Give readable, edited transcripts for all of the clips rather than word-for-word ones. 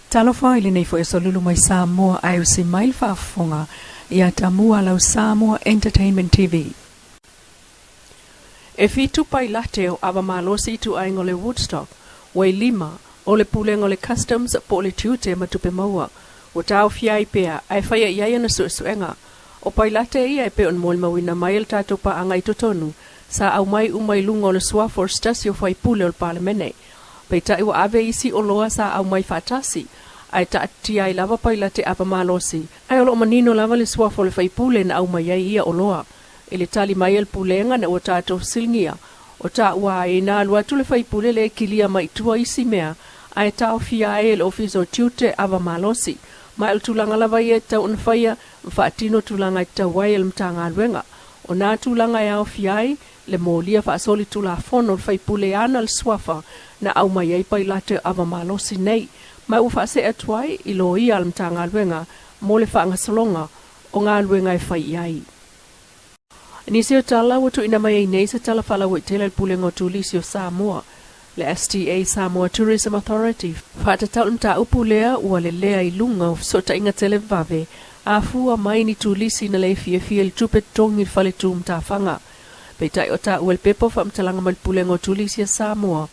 Talofa i lenei foi aso lulu mai Samoa ae usi mai le faafofoga ia Tamua lau Samoa Entertainment TV. E 7 pailate o ava malosi ituaiga o le Woodstock ua i lima o le Pulega o le Customs po o le Tiute ma Tupe Maua ua taofia ai pea ae faia i ai ana suesuega. O pailate ia e pei ona molimauina mai e le tatou paaga i totonu sa aumai uma i luga o le suafa o se tasi o faipule o le Palemene. Peitai ua ave isi oloa sa aumai faatasi ae taatia ai lava pailate ava malosi, ae o lo o manino lava le suafa o le faipule na aumai ai ia oloa. I le tali mai a le Pulega na ua tatou fesiligia, o taua ai na alu atu le faipule lea e kilia mai tua isi mea ae taofia ai e le Ofisa o Tiute ava malosi. Ma o le tulaga lava ia e tatau ona faia ma faatino tulaga e tatau ai e le Matagaluega. O na tulaga e aofia ai le molia faasolitulafono o le faipule ana le suafa na aumai ai pailate ava malosi nei, ma ua faasee atu ai i loia a le Matagaluega mo le faagasologa o galuega e fai i ai. Nisi o tala ua tuuina mai ai nei se tala faalauaitele a le Pulega o Turisi o Samoa, le STA Samoa Tourism Authority, faatatau i le mataupu lea ua lelea i luga o fesootaiga televave afua mai ni turisi na le fiafia i le tupe totogi i le faletu matafaga. Peitai o taua i le pepa o faamatalaga mai le Pulega o Turisi a Samoa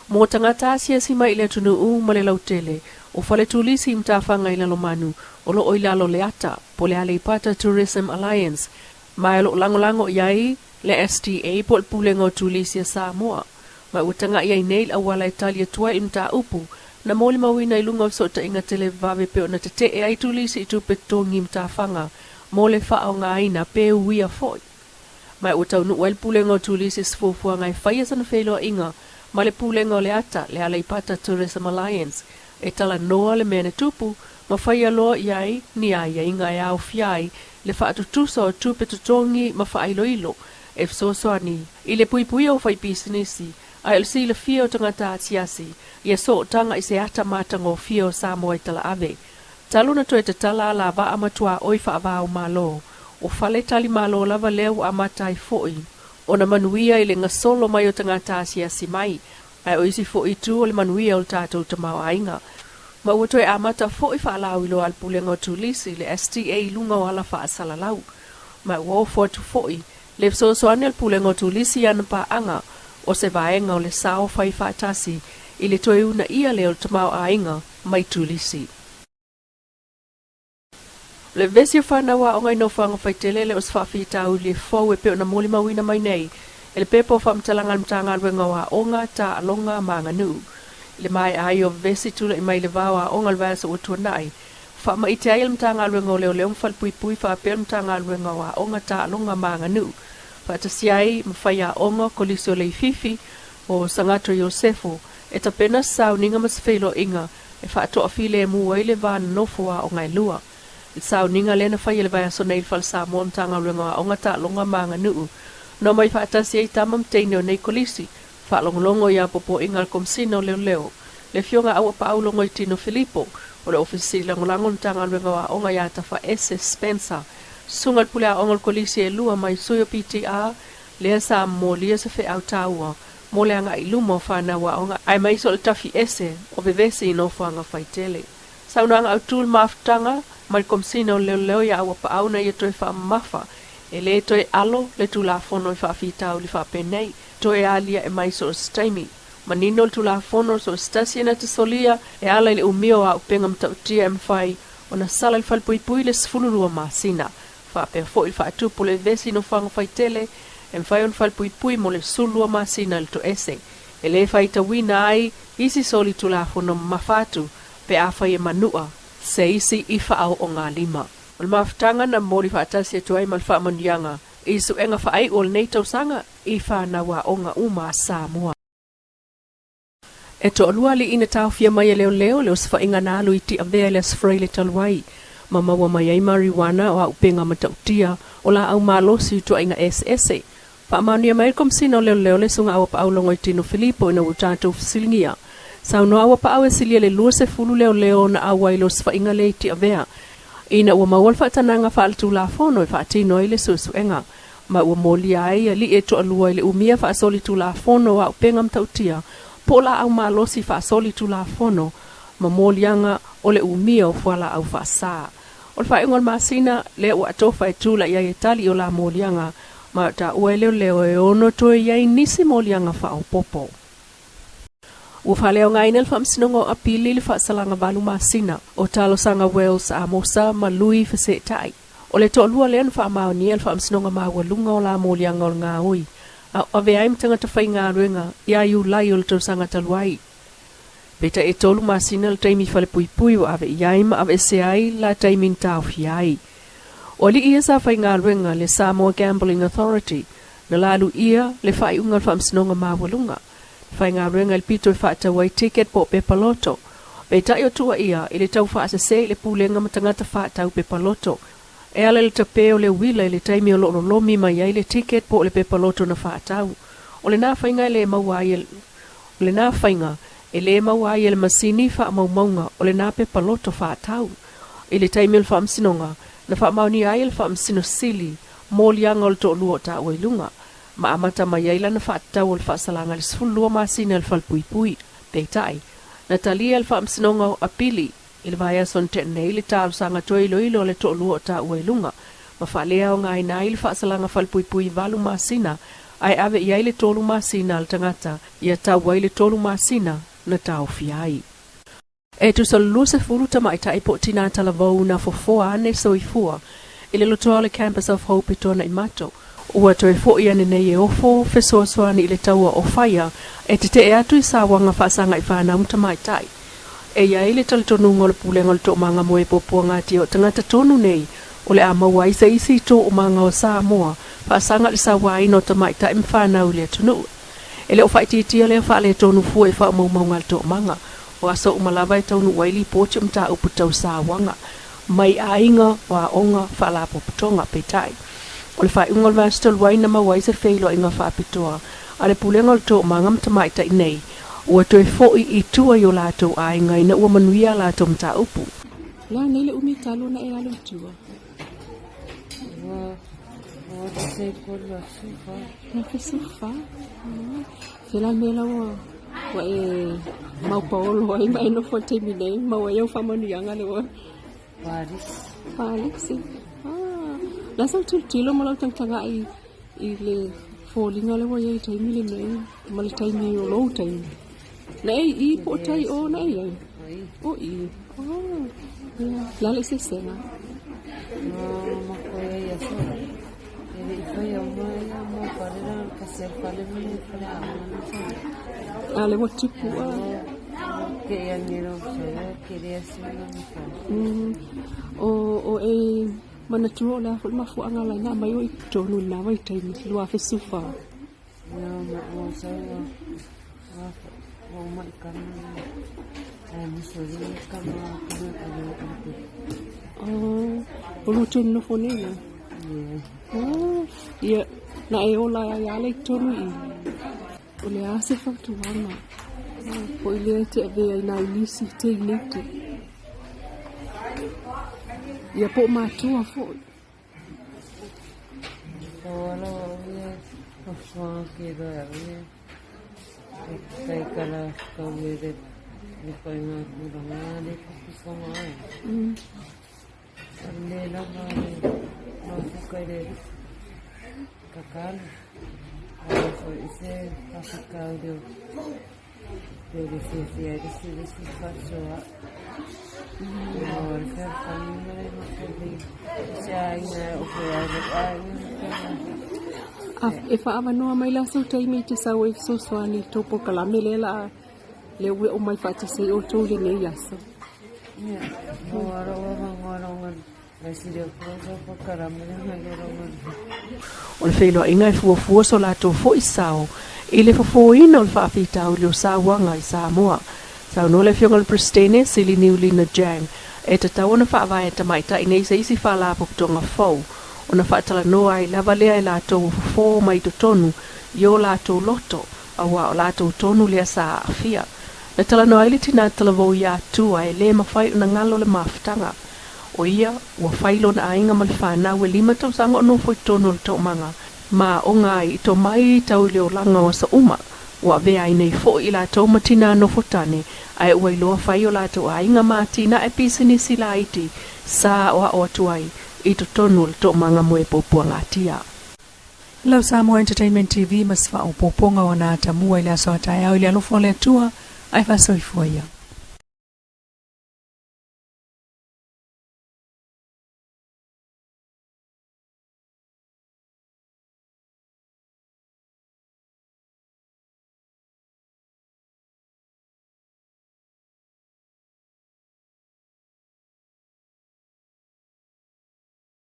mo tagata asiasi mai i le atunuu ma le lautele o fale turisi i matafaga i Lalomanu o lo o i lalo le ata po le Aleipata Tourism Alliance ma o lo o lagolago i ai le STA po o le Pulega o Turisi a Samoa. Ma ua taga'i ai nei le auala e tali atu ai i le mataupu na molimauina i luga o fesootaiga televave pei ona tete'e ai turisi i tupe totogi i matafaga mo le faaaogaina pe uia foi. Ma ua taunuu ai le Pulega o Turisi i se fuafuaga e faia sana feiloaiga ma le Pulega o le Ata, le Aleipata Tourism Alliance, e talanoa le mea na tupu ma faia loa i ai ni aiaiga e aofia ai le faatutusa o tupe totogi ma faailoilo e fesoasoani i le puipuia o faipisinisi ae o le silafia o tagata asiasi ia sootaga i se ata matagofie o Samoa i talaave. Talu na toe tatala alavaa ma tuaoi faava o Malo, o fale talimalo lava lea ua amata ai foi ona manuia i le gasolo mai o tagata asiasi mai, ae o isi foi itu o le manuia o le tatou tamaoaiga. Ma ua toe amata foi faalauiloa a le Pulega o Turisi, le STA i luga o ala faasalalau. Ma ua ofo atu foi le fesoasoani a le Pulega o Turisi i ana paaga o se vaega o le sao fai faatasi i le toe uunaia lea o le tamaoaiga mai turisi. O le vevesi o fanau aoga i nofoaga faitele le o se faafitauli e fou e pei ona molimauina mai nei e le pepa o faamatalaga a le Matagaluega o Aoga, Taaloga ma Aganuu. I le maea ai o vevesi tula'i mai i le va o aoga o le vaiaso ua tuanai, faamaite ai e le Matagaluega o Leoleo ma Falepuipui faapea le Matagaluega o Aoga, Taaloga ma Aganuu faatasi ai ma faiaoga o Kolisi o Leififi o Sagato Iosefo e tapena se sauniga ma se feiloaiga e faatoafilemu ai le va nonofo o aoga e lua. I le sauniga lea na faia i le vaiaso nei i le Fale Samoa o Matagaluega o Aoga, Taaloga ma Aganuu, na omai faatasi ai tama ma teine o nei kolisi, faalogologo i apoapoaiga a le Komesina o Leoleo, le Afioga Auapaau Logoitino Filipo, o le Ofisa Sili Lagolago o le Matagaluega o Aoga ia Tafaese Spencer, Susuga i le Pule Aoga o le Kolisi e lua mai sui o PTA, lea sa molia se feau taua mo le agai i luma o fanau aoga aemaise o le tafi ese o vevesi i nofoaga faitele. Saunoaga autu le mafutaga mai le Komesina o Leoleo ia Auapaau na ia toe faamamafa e le toe alo le Tulafono i faafitauli faapenei toe aliae mai so o se taimi. Manino le Tulafono so o se tasi e na te solia e ala i le umia o auupega matautia e mafai ona sala i le falepuipui le 12 masina. Faapea foi le faatupu o le vevesi i nofoaga faitele e mafai ona falepuipui mo le 12 masina i le toese. E le faitauina ai isi solitulafono mamafa atu pe afai e manua se isi i faaoogalima. O le mafutaga na momoli faatasi atu ai ma le faamanuiaga i suega faaiu o lenei tausaga i fanau aoga uma a Samoa. E toalua alii na taofia mai e leoleo le osofaiga na alu i Tiavea i le Aso Faraile talu ai, ma maua mai ai marijuana o auupega matautia o laau malosi i ituaiga eseese. Faamaonia mai le Komesina o Leoleo le Susuga Auapaau Logoitino Filipo ina ua tatou fesiligia. Saunoa Auapaau e silia le 20 leoleo na auai i le osofaiga lea i Tiavea, ina ua maua le faatanaga faaletulafono e faatino ai le suesuega, ma ua molia ai alii e toalua i le umia faasolitulafono o auupega matautia po o laau malosi faasolitulafono Ma moliaga o le umia o fualaau faasā. O le faaiuga o le masina lea ua atofa e tula'i ai e tali i o la moliaga ma taua e leoleo e ono toe i ai nisi moliaga faaopoopo. Ua faaleaogaina e le Faamasinoga o Apili le faasalaga 8 masina o Talosaga Wells Amosa ma Lui Feseetai. O le toalua lea na faamaonia e le Faamasinoga Maualuga o la moliaga o le gaoi a o avea ai ma tagata faigaluega ia Iulai o le tausaga talu ai. Peitai e 3 masina le taimi falepuipui ua ave i ai ma aveesea ai la taimi na taofia ai. O alii ia sa faigaluega le Samoa Gambling Authority na laluia le faaiuga a le Faamasinoga Maualuga. Na faigaluega i le pito e faatau ai ticket po o pepa loto. Peitai o tuuaia i le tau faasese i le pulega ma tagata faatau pepa loto. E ala i le tape o le uila i le taimi o lo o lolomi mai ai le ticket po o le pepa loto na faatau. O lena faiga e le maua ai e O lena faiga e lē maua ai e le masini faamaumauga o lena pepa loto faatau. I le taimi o le faamasinoga, na faamaonia ai e le Faamasino Sili moliaga o le toalua o taua i luga, ma amata mai ai lana faatatau o le faasalaga i le 12 masina i le falepuipui. Peitai, na talia e le Faamasinoga o Apili i le vaiaso na tea nei le talosaga toe iloilo a le toalua o taua i luga, ma faaleaogaina ai le faasalaga falepuipui 8 masina ae ave i ai le 3 masina a le tagata ia tau ai le 3 masina na taofia ai. E tusa le 20 tamaitai po o tinā talavou na fofoa ane soifua i le lotoa o le Campus of Hope i Tuanaimato. Ua toe fo'i ane nei e ofo fesoasoani i le taua o Faia e tete'e atu i sauaga faasaga i fanau ma tamaitai. E i ai le talitonuga o le Pulega o le Toomaga mo e Puapuagatia o tagata tonu nei o le a maua ai se isi toomaga o Samoa faasaga i le sauaina o tamaitai ma fanau i le atunuu. E le o faaitiitia lea faaletonu fua i faamaumauga a le toomaga. O aso uma lava e taunuu ai lipoti o mataupu tau sauaga mai aiga o aoga faalapotopotoga. Peitai, o le faaiuga o le vaiaso talu ai na maua ai se feiloaiga faapitoa a le Pulega o le Toomaga ma tamaitai nei ua toe fo'i i tua i o latou aiga ina ua manuia a latou mataupu. Le a nei le umi talu ona e alu i tua? Ua ua te kolu a sufa. Na fe sufa. Se la mea la ua ua e maupaolo ai ma e nofo i le taimi nei, maua ai au faamanuiaga le ua. Palisi. Palisi. Ah, la sa tilotilo ma lau tagatagai i le foliga lea ua i ai i le taimi lenei ma le taimi o lou taimi. Na e i i po o tai o na e i ai? O i. Oh, ia. Le a le eseesega? No, ma koe ai aso. E le i fai au mai ia mo fale la kasi al fale mo le fale a mo sa. A le ua tupu a. Ke ia ngero sa ke le asi na mi fa. O o e manatua o le a foi le mafuaaga ala ai na aumai o i totonu i lena vaitaimi, 2014. Ia ma o sa ua ua mai kama ai muso le kama kama ale ale. Oh, o lua toe nonofo nei la? Yeah. Oh, ia, na e ola ai lava le i totonu i i. O le a se fautuaga foi lea e te avea i nai nisi teineiti? Ia po o matua foi. Tauala o ia fafuaga ke loa au ia e kai kala kau e le le painga tulaga le fufufoga ai. Le lava le mafuka i le kakalu. Ai foi i se fafikau leo pe le fiafia ai le si faasoa. O le fealofani ma le mafuli se aiga e ofe ai lou aiga A e faaavanoa mai la sou taimi e te sau ai fesoasoani i tou polokalame lea la a lea ua oo mai faatasi ai outou i lenei aso. Ia, mo alo ua mangoaloga le sili o polokalame le loga. O le feiloaiga e fuafua so latou foi sao i le fofoina o le faafitauli o sauaga i Samoa. Saunoa le Afioga i le Peresetene, Sili Niulina Jang, e tatau ona faavae e tamaitai nei se isi faalapotopotoga fou ona faatalanoa ai lava lea e latou o fofo mai totonu i o latou loto, auā o latou tonu lea sa aafia. Na talanoa ai le tinā talavou iā Tua e lē mafai ona galo le mafutaga. O ia, ua fai lona aiga ma le fanau e 5 tausaga o nofo i totonu o le toomaga ma oga ai i tomai tau i le olaga o aso uma. Ua avea ai nei foi i latou ma tinā nofotane, ae ua iloa fai o latou aiga ma atinae pisinisi laiti sa aoao atu ai i totonu o le toomaga moe puapuagatia. Lau Samoa Entertainment TV ma se faaopoopoga o ana atamua i le aso a taeao i le alofa o le Atua, ae faasoifua ia.